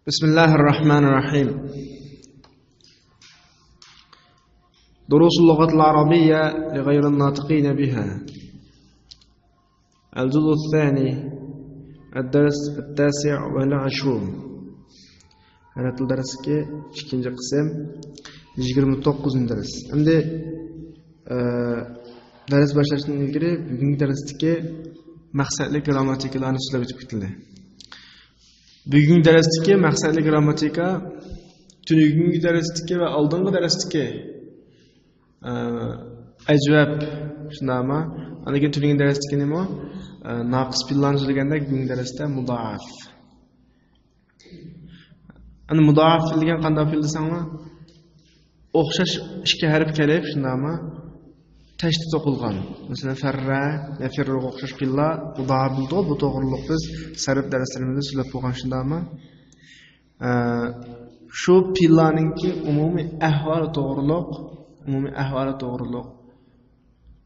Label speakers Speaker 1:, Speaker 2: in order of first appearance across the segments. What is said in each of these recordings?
Speaker 1: بسم الله الرحمن الرحيم. دروس اللغة العربية لغير الناطقين بها. الجزء الثاني، الدرس 29. Ana til darsiga ikkinchi qism 29 dars. Endi dars boshlashdan ilgari bugungi darsdagi maqsadli grammatikalarni so'zlab o'tib ketildi. Bugungi darsdagi maqsadli grammatika tunugungi darsdagi va oldingi darsdagi ajvab shundami? Ana keyin tunugungi darsdagi nima? Noqis fe'llarni so'zlaganda bugungi darsda mudoaf. Ana mudoaf degan qanday fe'l desangmi? O'xshash ikki harf kelib shundami? Tashdid o'qilgan. Masalan, farra, yafirruga o'xshash fe'llar mudoaf bo'ldi. Bu to'g'riliq biz sarf darslarimizda so'zlab bo'lgan shundami? Shu fe'llarninki umumiy ahvoli to'g'riliq, umumiy ahvoli to'g'riliq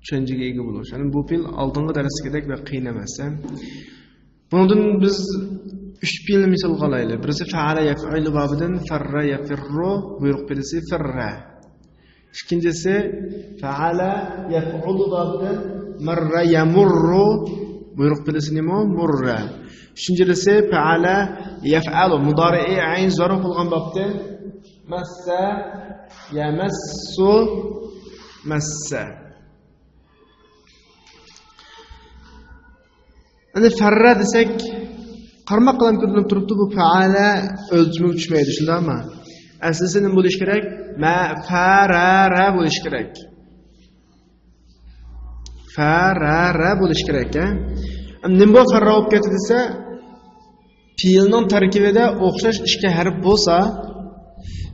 Speaker 1: tushunchaga ega bo'lish. Ya'ni bu fe'l oldingi darsdagidek va qiyin emas. Bundan biz 3 fe'lni misol qilaylik. Birisi fa'ala yaf'ilu babidan farra yafirru buyruq fe'lisi firra. Ikkinchisi fa'ala yaf'ulu babidan marra yamurru buyruq fe'lisi nima? Murra. Uchinchisi fa'ala yaf'alu mudori'i ayn zarf qilgan babda massa yamassu massa. Endi farra desak qarmoq qilam ko'rinib turibdi, bu faala o'lchami tushmaydi, shundaymi? Aslisi nima bo'lish kerak? Ma farara bo'lish kerak. Farara bo'lish kerak, a? Nima bu farra bo'lib ketdi desa, fe'lning tarkibida o'xshash ikki harf bo'lsa,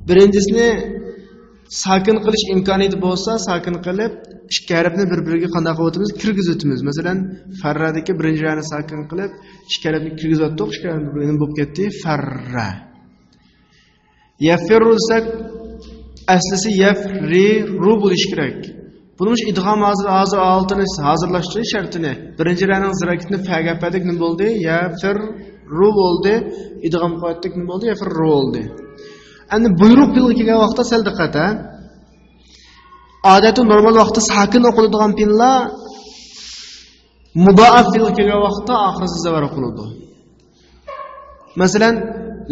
Speaker 1: birinchisini sokin qilish imkoniyati bo'lsa, sokin qilib ikki harfni bir-biriga qanday qilib o'tamiz? Kirgizib o'tamiz. Masalan, farradagi birinchi rani sokin qilib, ikki harfni kirgizib o'tdik, ikki harf bir-birini bo'lib ketdi, farra. Yafirru desak, aslisi yafriru bo'lish kerak. Buning idg'om hozir oltini hozirlashtirish shartini. Birinchi raning zirakitini fa ga padik nima bo'ldi? Yafirru bo'ldi. Idg'om qo'ydik nima bo'ldi? Yafirru bo'ldi. Endi buyruq fe'lga kelgan vaqtda sal diqqat, ha. Odatda normal vaqtda sokin o'qiladigan fe'llar mudoaf fe'lga kelgan vaqtda oxirisi zavar o'qiladi. Masalan,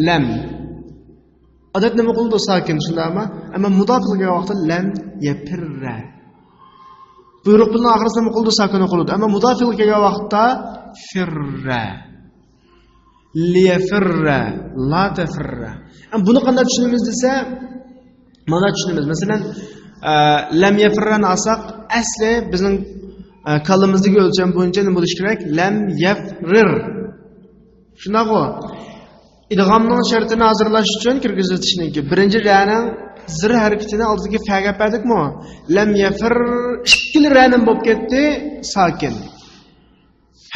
Speaker 1: lam. Odat nima qildi? Sokin, shundaymi? Ammo mudoaf fe'lga kelgan vaqtda lam yapirra. Buyruq fe'lning oxirisi nima qildi? Sokin o'qiladi. Ammo mudoaf fe'lga kelgan vaqtda firra. Liyafirra, la tafirra. Buni qanday tushunamiz desa, mana tushunamiz. Masalan, lam yafirrani olsak, asli bizning kalimizdagi o'lcham bo'yicha nima bo'lish kerak? Lam yafrir. Shunday-ku. Idg'omning shartini hozirlash uchun kirgizishniki birinchi ra'ning zir harakatini oldidagi fa ga padikmi? Lam yafir ikkili ra'ning bo'lib ketdi, sokin.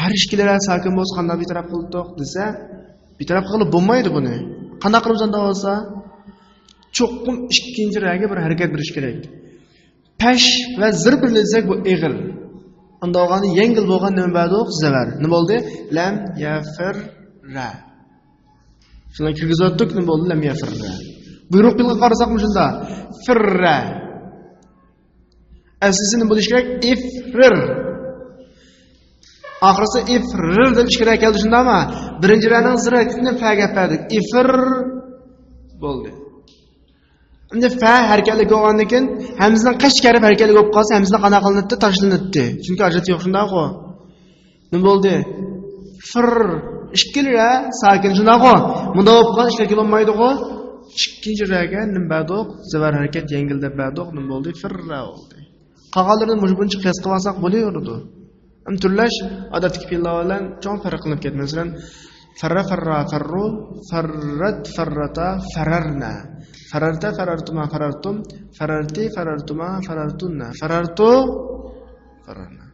Speaker 1: Har ikkili ra sokin bo'lsa qanday betaraf qildik desa, betaraf qilib bo'lmaydi buni. Qanday qilib unda bo'lsa, cho'qim ikkinchi raga bir harakat berish kerak. Pash va zir birlashsak bu ig'ir. Unda olgani yengil bo'lgan nima ba'di? Zavar. Nima bo'ldi? Lam yafirra. Shundan kirgizib nima bo'ldi? Lam yafirra. Buyruq fe'lga qarasaqmi shunda? Firra. Aslisi nima bo'lish kerak? Ifrir. Oxirisi ifrir deb ikki ra keldi, shundami? Birinchi raning zirakini fa ga padik. Ifr bo'ldi. Endi fa harakatli bo'lgandan keyin hamzani qancha karib harakatli bo'lib qolsa, hamzani qanday qilinadi? Tashlanadi. Chunki ajrat yo'q, shundayku. Nima bo'ldi? Fir ikki ra sokin, shundayku. Bunda bo'lib qolsa ishga kelolmaydi-ku. Ikkinchi raga nima badoq? Zavar harakat yengil deb badoq nima bo'ldi? Firra bo'ldi. Qolganlarini buncha qiyos qilib olsak bo'laveradi. Am turlash odatdagi fe'llar bilan cho'ng farq qilinib ketadi. Masalan, farra farra farru, farrat farrata fararna. Fararta farartuma farartum, fararti farartuma farartunna, farartu fararna.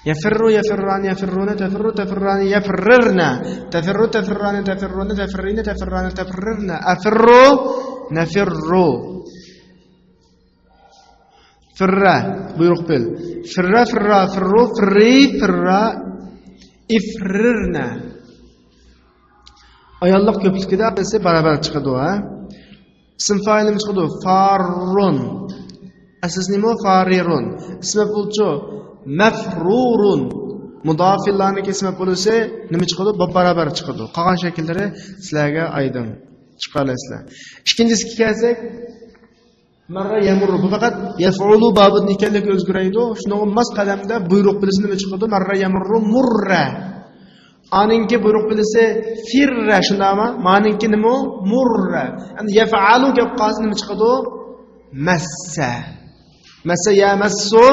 Speaker 1: Yafirru yafirrani yafirruna tafirru tafirrani yafirrirna, tafirru tafirrani tafirruna tafirrina tafirrani tafirrirna, afirru nafirru. Firra buyruq fe'l. Firra firra firru firri firra ifrirna. Ayollik ko'plikida barobar chiqadi, ha? Ism fa'il nima chiqadi? Farrun. Aslisi nima? Farirun. Ism maf'ulchu mafrurun. Mudofillarniki ism maf'ulisi nima chiqadi? Barobar chiqadi. Qolgan shakllari sizlarga oydin chiqalasizlar. Ikkinchisiga kelsak, marra yamurru. Bu faqat yaf'ulu bobidan ekanligi o'zgaradi. Shunga mos qadamda buyruq bilisi nima chiqadi? Marra yamurru murra. Aninki buyruq bilisi firra, shundami? Maninki nima? Murra. Endi yaf'alu kelib qolsa nima chiqadi? Massa. Massa ya massu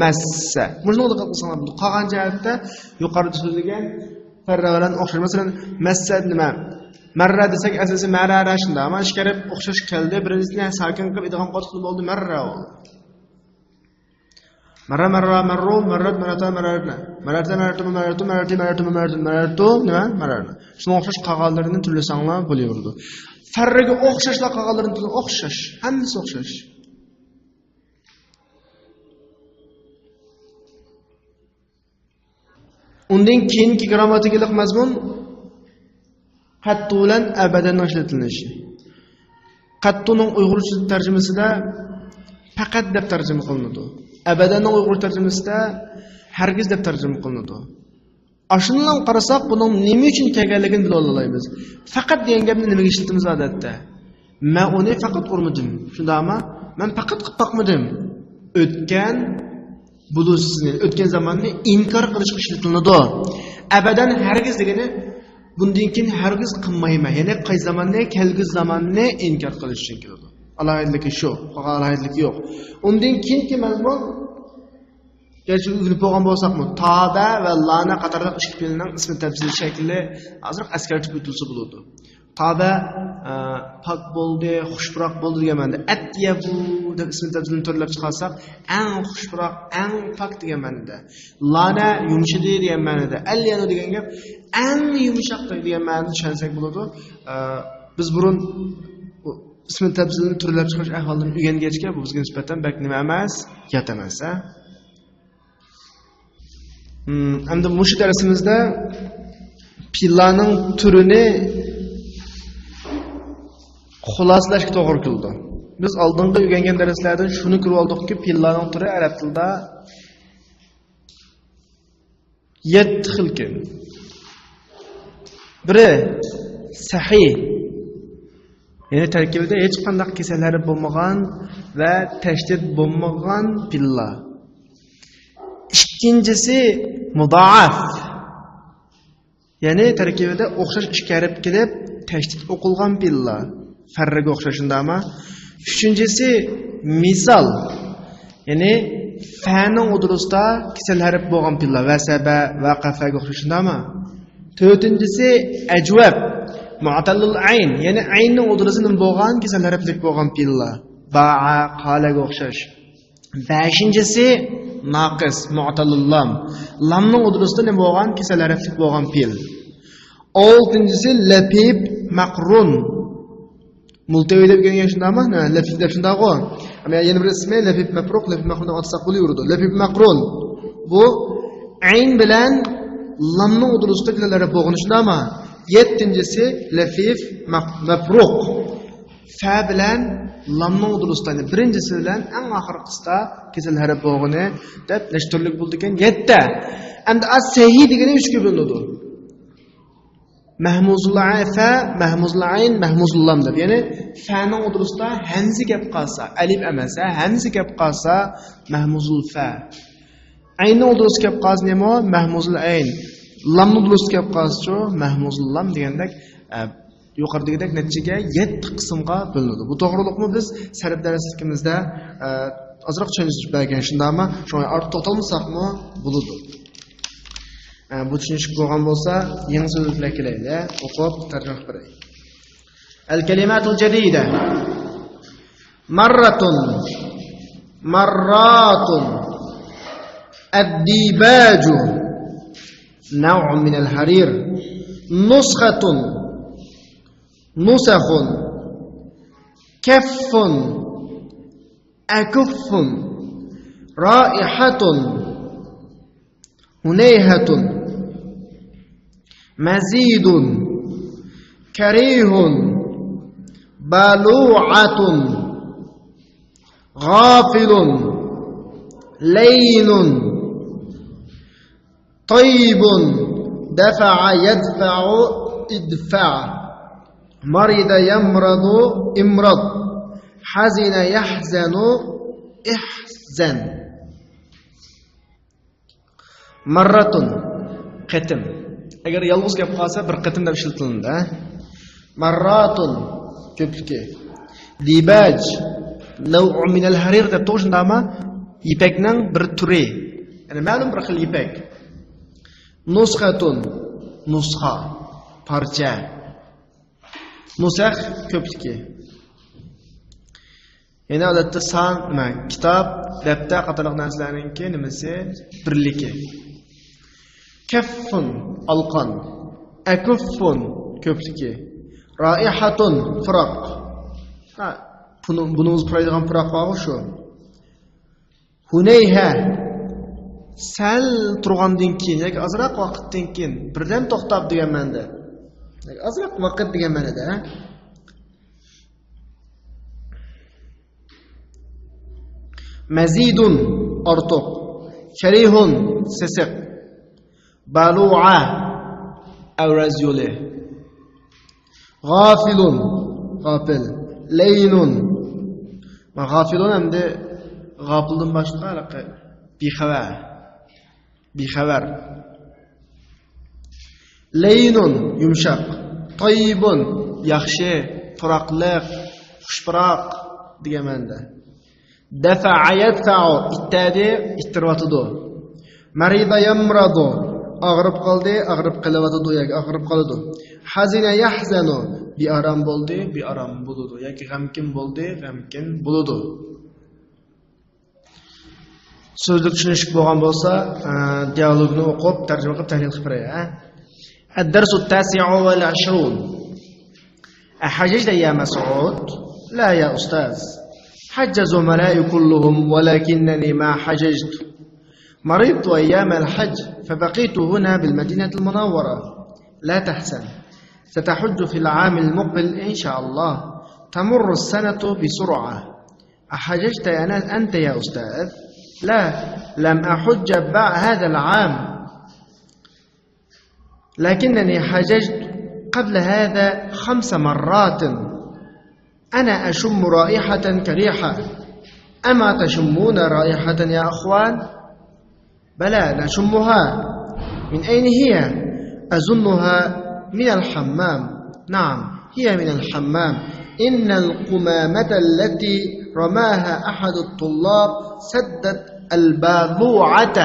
Speaker 1: massa. Buni diqqat qilsanglar, bu qolgan jihatda yuqorida so'zlagan farra bilan o'xshash. Masalan, massa nima? Marra desak asosi marara shundami? Ishkarib o'xshash keldi. Birinchisini sokin qilib idg'om qotib bo'ldi, marra bo'ldi. Marra marra marru marrat marata mararna. Mararta marartu marartu mararti marartu marartu marartu nima? Mararna. Shunga o'xshash qog'ozlarini turlasanglar bo'laveradi. Farraga o'xshashlar qog'ozlarini turli o'xshash, hammasi o'xshash. Undan keyingi grammatikalik mazmun qattu bilan abadan ishlatilishi. Qattuning uyg'urcha tarjimasida faqat deb tarjima qilinadi. Abadanning uyg'ur tarjimasida hargiz deb tarjima qilinadi. Ashundan qarasak, buning nima uchun kelganligini bila olmaymiz. Faqat degan gapni nimaga ishlatamiz odatda? Men uni faqat urmadim. Shundami? Men faqat qilib boqmadim. O'tgan bo'lishini, o'tgan zamonni inkor qilishga ishlatiladi. Abadan hargiz degani bundan keyin hargiz qilmayman. Ya'ni qaysi zamonni, kelgusi zamonni inkor qilish uchun keladi. Alohidaligi shu, qolgan alohidaligi yo'q. Undan keyingi mazmun garchi o'rganib bo'lgan bo'lsakmi, toba va lana qatorida ikki fe'lning ismi tafsili shakli ozroq eskartib o'tilsa bo'ladi. Toba pok bo'ldi, xushbiroq bo'ldi degan ma'noda. Atyabu deb ismi tafsilini turlab chiqarsak, eng xushbiroq, eng pok degan ma'noda. Lana yumshadi degan ma'noda. Alyanu degan gap eng yumshoq degan ma'noda tushunsak bo'ladi. Biz burun ismi tafsilini turlab chiqarish ahvolini o'rgangachga bu bizga nisbatan bak nima emas, yot emas, ha? Endi mushu darsimizda pillaning turini xulosalashga to'g'ri keldi. Biz oldingi o'rgangan darslardan shuni ko'rib oldikki, pillaning turi arab tilida 7 xil ekan. Biri sahih, ya'ni tarkibida hech qanday kasallari bo'lmagan va tashdid bo'lmagan pilla. Ikkinchisi mudoaf, ya'ni tarkibida o'xshash ikki harf kelib tashdid o'qilgan pilla, farraga o'xshashindami? Uchinchisi misol, ya'ni faning udrusida kasal harf bo'lgan pilla, vasaba va qafaga o'xshashindami? To'rtinchisi ajvab, mu'tallul ayn, ya'ni aynning udrusida bo'lgan kasal harflik bo'lgan pilla, ba'a, qalaga o'xshash. Beshinchisi naqis, mu'tallul lam, lamning udrusida nima bo'lgan kasal harflik bo'lgan pil. Oltinchisi lafif maqrun. Multavi deb kelgan shundami? Lafif deb shunday-ku. Ammo yana bir ismi lafif mafruq, lafif maqrun deb atsak bo'laveradi. Lafif maqrun bu ayn bilan lamning udrusida kasal bo'lgan shundami? Yettinchisi lafif mafruq. Fa bilan lamning udrusida, birinchisi bilan eng oxirgisida kasal harf bo'lgani deb necha turlik bo'ldi ekan? 7. Endi as-sahiy degani 3 ga bo'linadi. Mahmuzul fa, mahmuzul ayn, mahmuzul lam deb. Ya'ni faning udrusida hamza kelib qolsa, alif emas, hamza kelib qolsa mahmuzul fa. Aynning udrusi kelib qolsa nima? Mahmuzul ayn. Lamning udrusi kelib qolsa-chu mahmuzul lam degandek yuqoridagidek natijaga 7 qismga bo'linadi. Bu to'g'riliqmi biz sarf darsligimizda ozroq tushuntirib bergan shundami? Shunga ortiq to'xtalmasakmi bo'ladi. Bu tushunishlik bo'lgan bo'lsa, yangi so'zlar kelaylik, o'qib tarjima qilib beray. Al-kalimatul jadida. Marratun, marratun, ad-dibaju, naw'un min al-harir, nuskhatun, نسخ، كف، أكف، رائحة، هنيهة، مزيد، Karihun, balu'atun, g'afilun, laynun, tayyibun, dafa'a yadfa'u idfa', marida yamradu imrad, hazina yahzanu ihzan. Marratun, qitim. Agar yolg'iz gap qolsa bir qitim deb ishlatiladi. Marratun ko'pligi. Dibaj naw'u min al-harir deb to'shundami? Ipakning bir turi. Ya'ni ma'lum bir xil ipak. Nusxatun, nusxa, parcha. Nusakh ko'pligi. Ya'ni odatda son, nima, kitob, daftar qatorliq narsalarninki nimasi birligi. Kaffun, alqon. Akuffun ko'pligi. Raihatun, firoq. Ha, buni o'zi puraydigan firoq bor shu. Hunayha, sal turgandan keyin yoki ozroq vaqtdan keyin birdan to'xtab degan ma'noda. Ozroq vaqt degan ma'noda. Mazidun, ortiq. Karihun, sesiq. Balu'a, avraz yo'li. G'afilun, g'afil. Laylun. G'afilun endi g'afildan boshqa bexabar. Bexabar. Laynun, yumshoq. Tayyibun, yaxshi, turoqliq, xushbiroq degan ma'noda. Dafa'a yadfa'u, ittadi, ittiryotidi. Marida yamradu, og'rib qoldi, og'rib qilyotidi yoki og'rib qoladi. Hazina yahzanu, bearom bo'ldi, bearom bo'ladi yoki g'amgin bo'ldi, g'amgin bo'ladi. So'zlik tushunish bo'lgan bo'lsa, dialogni o'qib, tarjima qilib tahlil qilib beray. الدرس 29. أحججت يا مسعود؟ لا يا أستاذ، حج زملائي كلهم ولكنني ما حججت. مرضت أيام الحج فبقيت هنا بالمدينة المنورة. لا تحزن، ستحج في العام المقبل إن شاء الله. تمر السنة بسرعة. أحججت أنت يا أستاذ؟ لا، لم أحج هذا العام، لكنني حججت قبل هذا 5 مرات. أنا أشم رائحة كريحة، أما تشمون رائحة يا أخوان؟ بلى نشمها. من أين هي؟ أظنها من الحمام. نعم، هي من الحمام. إن القمامة التي رماها أحد الطلاب سدت البالوعة.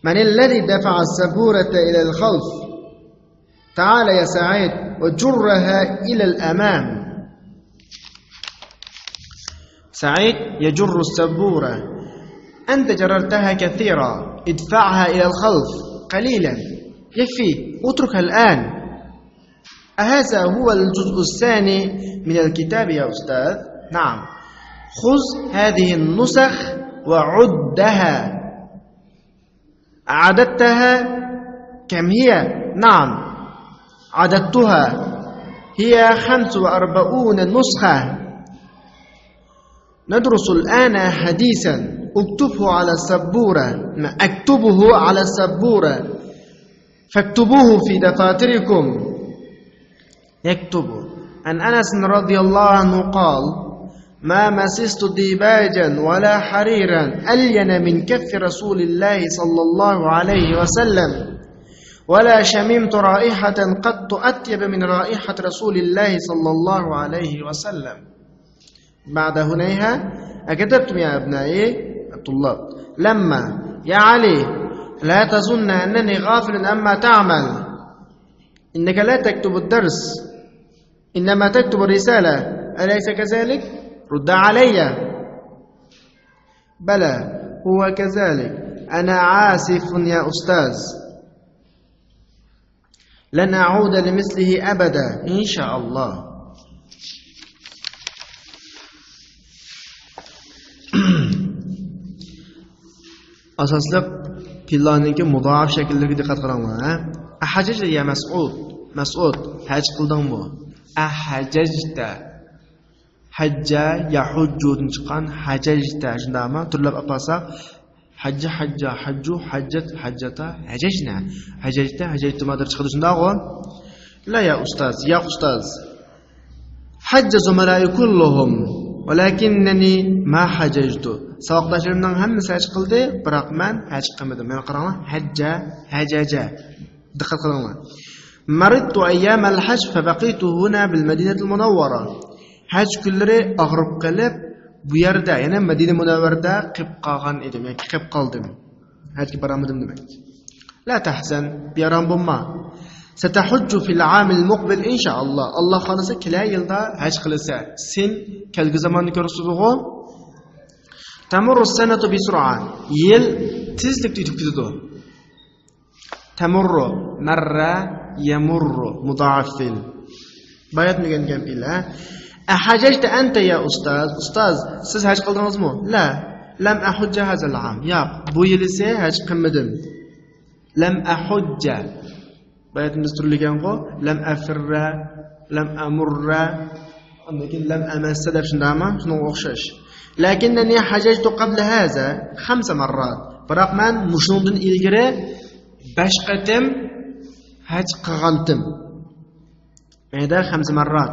Speaker 1: من الذي دفع السبورة إلى الخلف؟ تعال يا سعيد وجرها إلى الأمام. سعيد يجر السبورة. أنت جررتها كثيرا، ادفعها إلى الخلف قليلا، يكفي، اتركها الآن. أهذا هو الجزء الثاني من الكتاب يا أستاذ؟ نعم، خذ هذه النسخ وعدها. عددتها؟ كم هي؟ نعم، عددتها، هي 45 نسخة. ندرس الآن حديثا، اكتبه على السبورة. اكتبه على السبورة، فاكتبوه في دفاتركم. يكتب عن أنس رضي الله عنه قال: ما مسست ديباجا ولا حريرا ألين من كف رسول الله صلى الله عليه وسلم، ولا شممت رائحة قط أطيب من رائحة رسول الله صلى الله عليه وسلم. بعد هنيها أكتبتم يا أبنائي الطلاب؟ لما يا علي، لا تظن أنني غافل عما تعمل، إنك لا تكتب الدرس، إنما تكتب الرسالة، أليس كذلك؟ رد علي. بلى، هو كذلك، أنا عاسف يا أستاذ، لن أعود لمثله أبدا إن شاء الله. Asosliq fillarninki mudoaf shaklligiga diqqat qilinglar. Ahajaj ya Mas'ud. Mas'ud, haj qildingmi? Ahajajta. Hajja yahujjudan chiqqan hajajta, shundami? Turlab aparsak, hajja hajja hajju hajjat hajjata hajajna. Hajajta hajajtuma deb chiqadi, shundag'u? La ya ustoz, ya ustoz. Hajja zumalai kulluhum, walakinnani ma hajajtu. Saboqdoshlarimning hammasi haj qildi, biroq men haj qilmadim. Mana qaranglar, hajja, hajaja. Diqqat qilinglar. Maridtu ayyamal haj fabaqitu huna bil madinatil munawwara. Haj kunlari og'rib qilib, bu yerda, ya'ni Madina Munawvarada qilib qolgan edim, ya'ni qilib qoldim. Hajga boramadim demak. La tahzan, bearom bo'lma. Satahujju fil amil muqbil inshaalloh. Alloh xolasa kelar yilda haj qilsa, sen kelgi zamonni ko'rasiz-ku. Tamurru sanatu bi sur'a. Yil tezlikda yetib ketadi. Tamurru marra yamurru mudoaf fe'l. Bayatmagan fe'l, ha? Ahajajta anta ya ustoz? Ustoz, siz haj qildingizmi? La, lam ahujja hazal am. Yo'q, bu yil esa haj qilmadim. Lam ahujja. Bayatimiz turligan-ku, lam afirra, lam amurra, undan keyin lam amassa deb shundami? Shunga o'xshash. Lakinnani hajajtu qabla haza 5 marrat. Biroq men mushundan ilgari 5 qatim haj qilgandim. Mayda 5 marrat.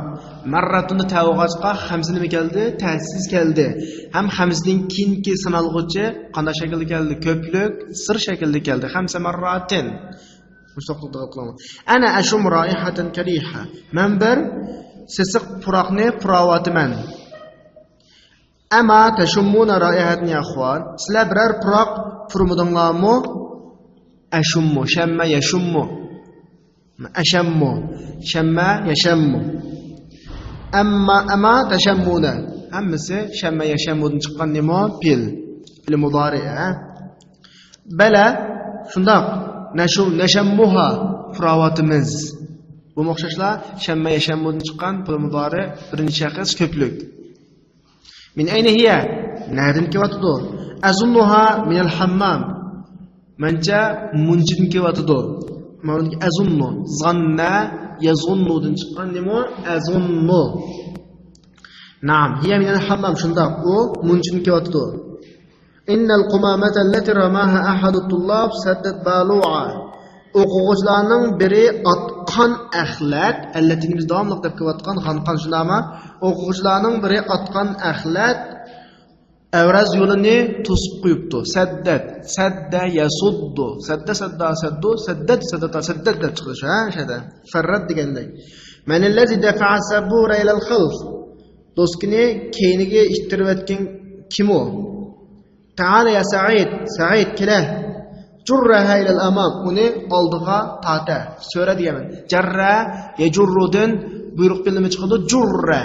Speaker 1: Marratuni tavg'achqa 5 nima keldi? Ta'siz keldi. Ham 5ning keyingi sanalg'uchi qanday shaklda keldi? Ko'plik sir shaklda keldi. 5 marratin. Ana ashum raihatan kariha. Men bir sisiq puroqni puravatiman. Ama tashummuna raihatan ya ikhwan. Sizlar biror puroq purmidinglarmi? Ashummu, shamma yashummu. Ashammu, shamma yashammu. Amma ama tashammuna. Hammasi shamma yashammudan chiqqan nima? Fe'l. Fe'l mudori, ha? Bala shundoq nashammuha puravatimiz. Bu o'xshashlar shamma yashammudan chiqqan fe'l mudori birinchi shaxs ko'plik. Min ayna hiya? Nerdan kelyotidi? Azunnuha minal hammam. Mancha munchidan kelyotidi. Mana azunnu, zanna yazunnudan chiqqan nima? Azunnu. Naam, hiya minal hammam shundoq u munchidan kelyotidi. Innal qumamata allati ramaha ahadu tullab saddat balu'a. O'quvchilarning biri otgan axlat, allatini biz davomli deb kelayotgan xonqon shundami? O'quvchilarning biri otgan axlat avraz yo'lini to'sib qo'yibdi. Saddat, sadda yasuddu, sadda sadda saddu, saddat saddata saddat deb chiqdi shu, ha, shada. Farrat degandek. Manallazi dafa'a sabura ila al-khalf. Do'stini keyniga ittirayotgan kim u? Ta'ala ya Sa'id, Sa'id kela. Jurraha ila al-amam. Uni oldiga tata. So'ra deganman. Jarra yajurrudan buyruq fe'limi chiqadi? Jurra.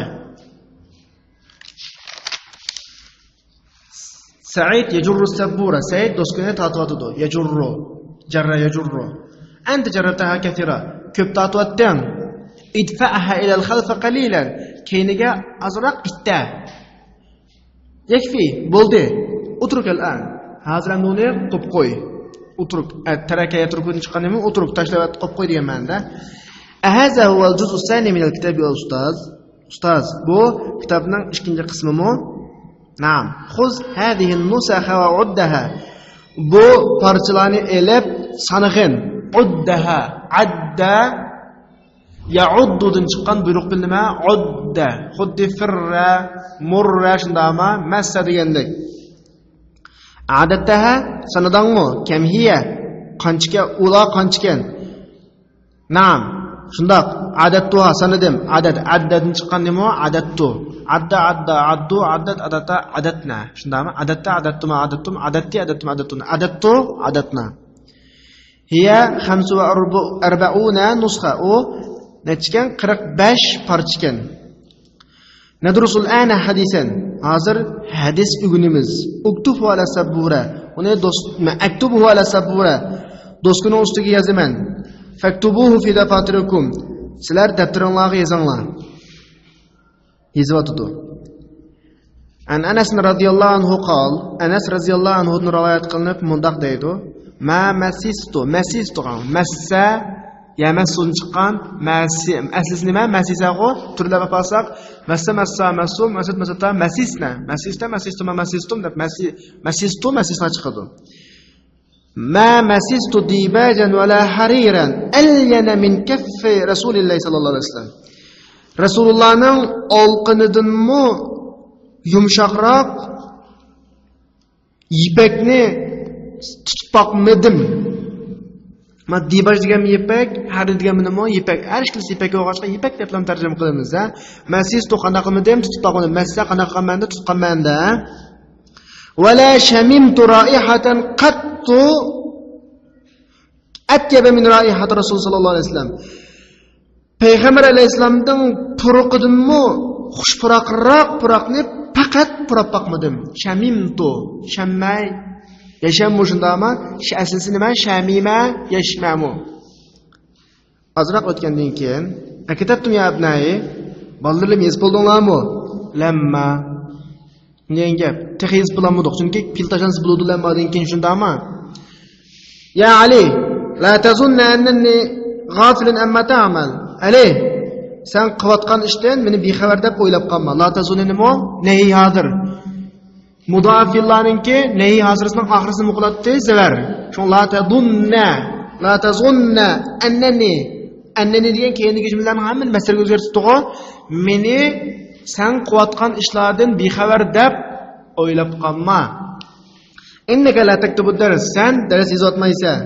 Speaker 1: Sa'id yajurru sabbura. Sa'id do'stini tortyotidi. Yajurru. Jarra yajurru. Anta jarrataha kathira. Ko'p tortyotding. Idfa'ha ila al-khalf qalilan. Keyniga ozroq itta. Yakfi, bo'ldi. Utruk al-an. Hozir endi uni qo'yib qo'y. Utruk, taraka yatrukun chiqqan nima? Utruk tashlab qo'yib qo'y degan ma'noda. Ahaza huwa al-juz'u as-sani min al-kitab ya ustoz. Ustoz, bu kitobning ikkinchi qismimi? Naam. Xuz hadhihi an-nusakha wa uddaha. Bu parchalarni elib sanag'in. Uddaha, adda ya'uddudan chiqqan buyruq bil nima? Udda. Xuddi firra, murra shundami? Massa degandek. Adattaha sanadangmi? Kam hiya? Qanchaga ular qanchakan? Naam. Shundoq adattuha sanadim. Adad addadan chiqqan nima? Adattu. Adda adda addu addat adata adatna. Shundami? Adatta adattuma adattum adatti adattum adattuna. Adattu adatna. Hiya 45 nusxa. U nechikan? 45 parchakan. Nadrusul ana hadisan. Hozir hadis o'rganamiz. Uktubu ala sabbura. Uni do'st aktubu ala sabbura. Do'stning ustiga yozaman. Faktubuhu fi dafatirikum. Sizlar daftaringlarga yozinglar. Yozyotdi. An Anas radhiyallohu anhu qol, Anas radhiyallohu anhu rivoyat qilinib mundaq deydi: Ma masistu, masistu massa Yamassudan chiqqan, masi aslisi nima? Masisag'u turlab olsak, massa massa massum, masat masata masisna, masista masistuma masistum deb masi masistu masisna chiqadi. Ma masistu dibajan wala hariran alyana min kaffi Rasulilloh sallallohu alayhi vasallam. Rasulullohning olqinidanmi yumshoqroq yipakni tutib boqmadim. Ma dibaj degan yipak, harir degan nima yipak. Har ikkisi yipak o'g'ashqa yipak deb ham tarjima qilamiz, ha. Masistu qanaqa qilmadim, tutib boqmadim. Massa qanaqa qilmanda, tutqanmanda. Wala shamimtu raihatan qattu atyaba min raihati Rasul sallallohu alayhi vasallam. Payg'ambar alayhissalomning puruqidanmi xush puroqroq puroqni faqat purab boqmadim. Shamimtu, shammay yashammu shundami? Aslisi nima? Shamima yashmamu. Ozroq o'tgandan keyin akatabtum ya abnai, bolalarim yezib bo'ldinglarmi? Lamma degan gap. Tex yezib bo'lolmadik, chunki fil tashlansa bo'ladi lammadan keyin shundami? Ya Ali, la tazunna annani g'afilun amma ta'mal. Ali, sen qilayotgan ishdan meni bexabar deb o'ylab qolma. La tazunna nima? Nahi hozir. Mudofillarninki nahi hozirisining oxirisini muqlatdi zavar. Shun la tadunna, la tazunna annani, annani degan keyingi jumlalarning hammani masalaga o'zgartirdi. Meni sen qilayotgan ishlardan bexabar deb o'ylab qolma. Innaka la taktubu dars, sen dars yozmaysan.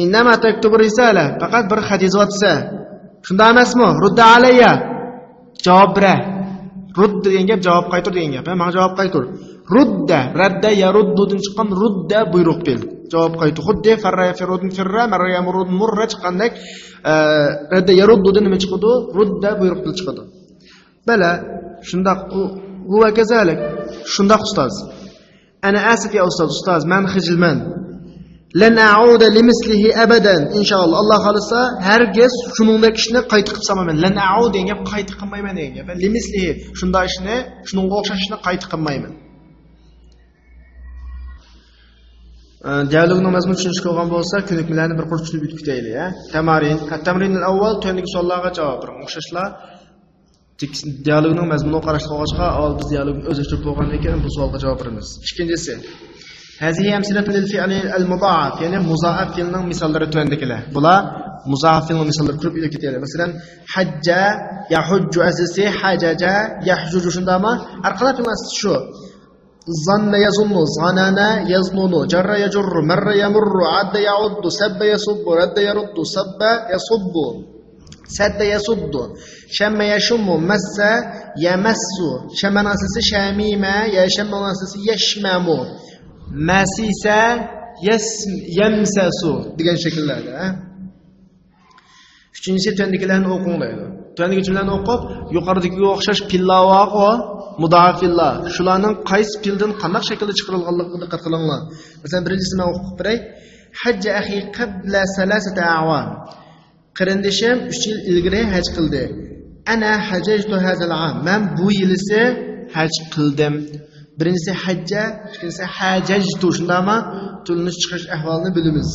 Speaker 1: Innama taktubu risala, faqat bir xat yozyapsan. Shunda emasmi? Rudda alayya. Javob ber. Rudd degan gap javob qaytar degan gap. Menga javob qaytar. Rudda, radda yaruddudan chiqqan rudda buyruq fe'l. Javob qaytar. Xuddi farra yafirudun firra, marra yamurudun murra chiqqandek, radda yaruddudan nima chiqadi? Rudda buyruq fe'l chiqadi. Bala, shundaq huwa kazalik. Shundaq ustoz. Ana asif ya ustoz, ustoz, men xijilman. Lan a'uda limislihi abadan inshaalloh. Alloh xolisa hargiz shuningdek ishni qayta qilib solmayman. Lan a'ud degan gap qayta qilmayman degan gap. Limislihi shunday ishni, shuningga o'xshash ishni qayta qilmayman. Dialogning mazmuni tushunishga bo'lgan bo'lsa, ko'nikmalarni bir qur tushunib yetib ketaylik, ha. Tamarin, at-tamrinul avval tuandagi savollarga javob bering. O'xshashlar dialogning mazmunini qarashga olg'achqa, avval biz dialogni o'zlashtirib bo'lgandan keyin bu savolga javob beramiz. Ikkinchisi هذه أمثلة للفعل المضاعف، يعني مضاعف فعلning misollari tuandagilar. Bular muzoaf fe'lning misollari ko'p ilib ketadi. Masalan, hajja yahujju aslisi hajaja yahjuju shundami? Har qanday fe'l aslisi shu. Zanna yazunnu, zanana yaznunu, jarra yajurru, marra yamurru, adda yauddu, sabba yasubbu, radda yaruddu, sabba yasubbu, sadda yasuddu, shamma yashummu, massa yamassu. Shamma aslisi shamima, yashamma aslisi yashmamu. Masisa yamsasu degan shakllarda. Uchinchisi tuandagilarni o'qing deydi. Tuandagi jumlalarni o'qib, yuqoridagiga o'xshash pillavog'o mudofillar, shularning qaysi pildan qanday shaklda chiqarilganligiga diqqat qilinglar. Masalan, birinchisini men o'qib beray. Hajja akhi qabla salasati a'wam. Qarindishim 3 yil ilgari haj qildi. Ana hajjtu hazal am. Men bu yilisi haj qildim. Birinchisi hajja, ikkinchisi hajjtu, shundami? Tilni chiqish ahvolini bilamiz.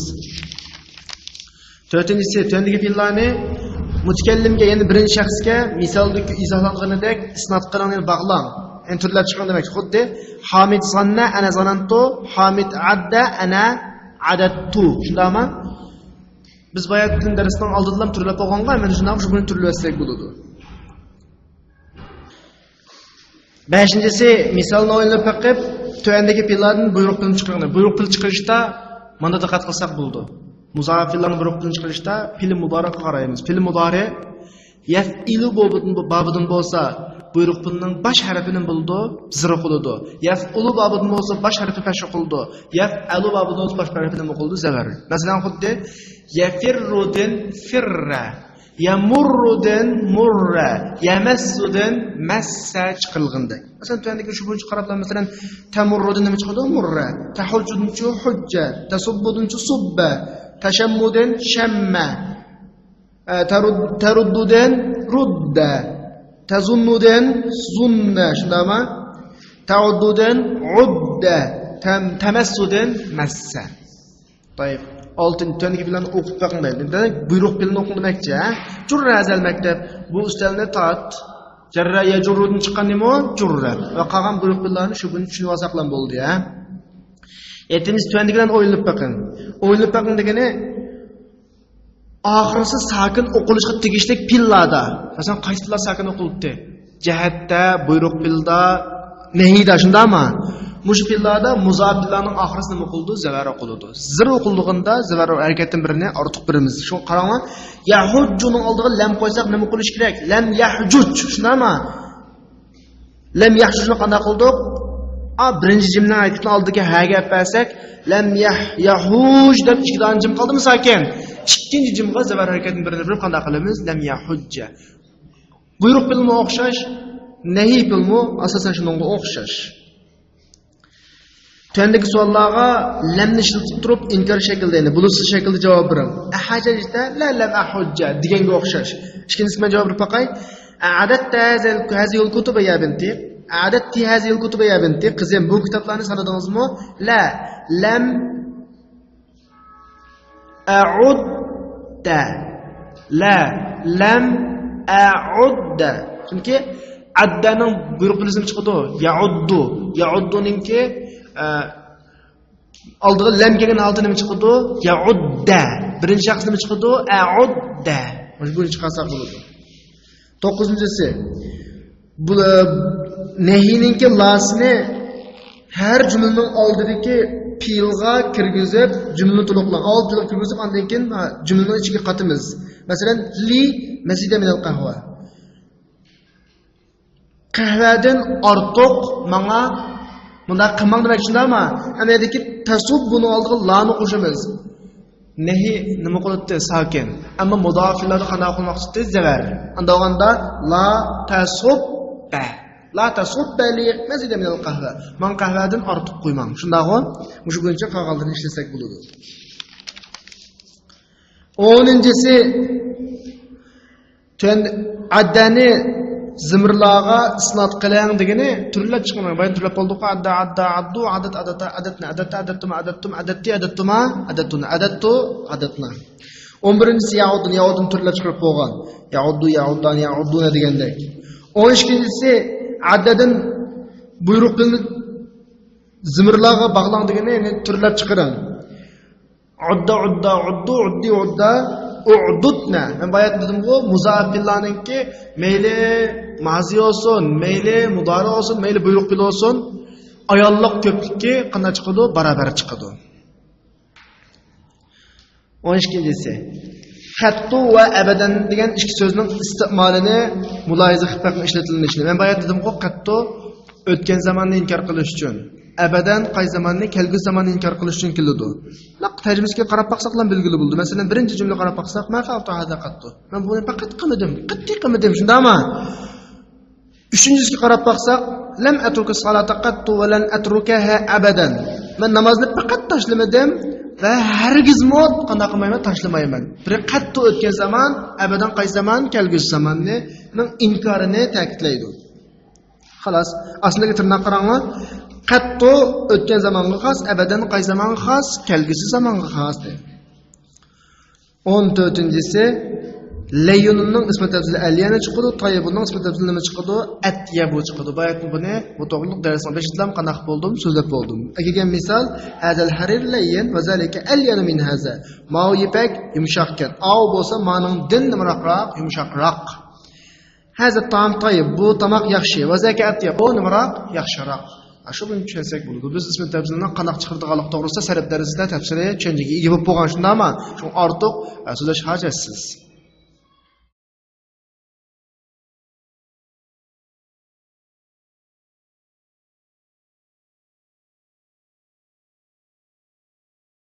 Speaker 1: To'rtinchisi tuandagi fe'llarni mutakallimga, ya'ni birinchi shaxsga misoldagi izohlanganidek isnot qiling, ya'ni bog'lang. Ya'ni turlab chiqing demak. Xuddi Hamid zanna ana zanantu, Hamid adda ana adattu. Shundami? Biz boya kun darsdan oldindan turlab bo'lganga, mana shundan shu buni turlasak bo'ladi. Beshinchisi misolni o'ylab boqib, tuandagi fe'llarni buyruq qilib chiqarini. Buyruq qilib chiqarishda mana diqqat qilsak bo'ldi. Muzoaf fe'llarni buyruq qilib chiqarishda fe'l mudoriga qaraymiz. Fe'l mudori yaf'ilu bobidan bo'lsa, buyruq fe'lning bosh harfini bildi, zir qiladi. Yaf'ulu bobidan bo'lsa, bosh harfi pash qildi. Yaf'alu bobidan bo'lsa, bosh harfini qildi, zarar. Masalan, xuddi yafirrudin firra, yamurrudin murra, yamassudin massa chiqilganda. Masalan, tuandagi shu bo'yicha qarab, masalan, tamurrudin nima chiqadi? Murra, tahujjudun hujja, tasubbudun subba, tashammudin shamma, taruddudin rudda, tazunnudin zunna, shundami? Ta'uddudin udda, tamassudin massa. Tayib. Oltinchi tuandagi fe'llarni o'qib boqing deydi. Demak, buyruq fe'lini o'qing demakchi, ha? Jurra hazal maktab. Bu ustalni tort. Jarra yajurrudan chiqqan nima? Jurra. Va qolgan buyruq fe'llarni shu buni tushunib olsaq ham bo'ldi, ha? Yettinchisi tuandagilarni o'ylanib boqing. O'ylanib boqing degani oxirisi sokin o'qilishga tegishli pillarda. Masalan, qaysi tillar sokin o'qilibdi? Jihatda, buyruq pilda, nahiyda shundami? Mushu pillarda muzofillarning oxirisi nima o'qildi? Zavar o'qiladi. Zir o'qildiganda zavar harakatdan birini ortiq birimiz. Shu qaranglar, yahujjuning oldiga lam qo'ysak nima qilish kerak? Lam yahjuj, shundami? Lam yahjujni qanday qildik? A birinchi jimning harakatini oldiga ha gap bersak, lam yahuj deb ikki dona jim qoldimi sokin? Ikkinchi jimga zavar harakatini birini bilib qanday qilamiz? Lam yahujja. Buyruq filmi o'xshash, nahiy filmi asosan shunga o'xshash. Tuandagi savollarga lamni ishlatib turib inkor shaklida, ya'ni bulutsiz shaklda javob bering. Ahajajta la lam ahujja deganga o'xshash. Ikkinchisi men javob berib boqay. A'adatta hazil kutuba ya binti. A'adatti hazil kutuba ya binti. Qizim, bu kitoblarni sanadingizmi? La lam a'udda. La lam a'udda. Chunki addaning buyruq bilisimi chiqadi. Ya'uddu. Ya'udduninki oldiga lam kelgan holda nima chiqadi? Ya'udda. Birinchi shaxs nima chiqadi? A'udda. Mana buni chiqarsak bo'ladi. To'qqizinchisi bu nahiyninki lasini har jumlaning oldidagi fe'lga kirgizib, jumlani to'liqlang. Oldiga kirgizib, andan keyin jumlaning ichiga qatimiz. Masalan, li mazida minal qahva. Qahvadan ortiq menga bunda qilmang demak shundami? Ana yerdagi tasub buni oldiga lani qo'shamiz. Nahi nima qilibdi? Sokin. Ammo mudofillarni qanday qilmoqchi? Zavar. Unda la tasubba. La tasubba li mazida minal qahva. Man qahvadan ortiq qo'ymang. Shundag'u mushu bo'yicha qog'ozni ishlasak bo'ladi. 10-inchisi addani zimirlarga isnot qiling degani turlab chiqmang. Bayan turlab bo'ldik. Adda adda addu adat adata adatna adatta adattum adattum adatti adattuma adattuna adattu adatna. 11-inchisi yaudun yaudun turlab chiqarib qo'ygan. Yauddu yauddan yauduna degandek. 12-inchisi addadan buyruqni zimirlarga bog'lang degani, ya'ni turlab chiqaring. Udda udda uddu uddi udda u'dudna. Men boya dedim-ku, muzofillarninki mayli mazi olsun, mayli mudori olsun, mayli buyruq fe'l olsun, ayollik ko'plikki qanday chiqadi? Barobar chiqadi. 12-inchisi qattu va abadan degan ikki so'zning iste'molini mulohiza qilib boqing ishlatilishini. Men boya dedim-ku, qattu o'tgan zamonni inkor qilish uchun, abadan qaysi zamonni, kelgusi zamonni inkor qilish uchun keladi. Laq tarjimasiga qarab boqsaq ham belgili bo'ldi. Masalan, birinchi jumla qarab boqsaq, ma fa'altu hada qattu. Men buni faqat qilmadim, qat'iy qilmadim, shundami? Uchinchisiga qarab boqsaq, lam atruka salata qattu va lan atrukaha abadan. Men namozni faqat tashlamadim va hargizmi qanday qilmayman, tashlamayman. Biri qattu o'tgan zamon, abadan qaysi zamon, kelgusi zamonning inkorini ta'kidlaydi. Xolos, aslida tirnoq qaranglar. Qattu o'tgan zamonga xos, abadan qaysi zamonga xos, kelgusi zamonga xos deydi. 14-inchisi layyunning ismi tafsili alyana chiqadi, tayyibunning ismi tafsili nima chiqadi? Atyabu chiqadi. Boyatni buni bu to'g'riliq darsning 5-dan qanday bo'ldim, so'zlab bo'ldim. Kelgan misol, hazal harir layyin va zalika alyanu min haza. Mau ipak yumshoqkan, av bo'lsa maning din nimroqroq, yumshoqroq. Haza taam tayyib, bu tomoq yaxshi, va zaka atyab, bu nimroq, yaxshiroq. Shu buni tushunsak bo'ladi. Biz ismi tafsilini qanday chiqardiganlik to'g'risida sarf darsida tafsiliy tushunchaga ega bo'lib bo'lgan shundami? Shu ortiq so'zlash hojatsiz.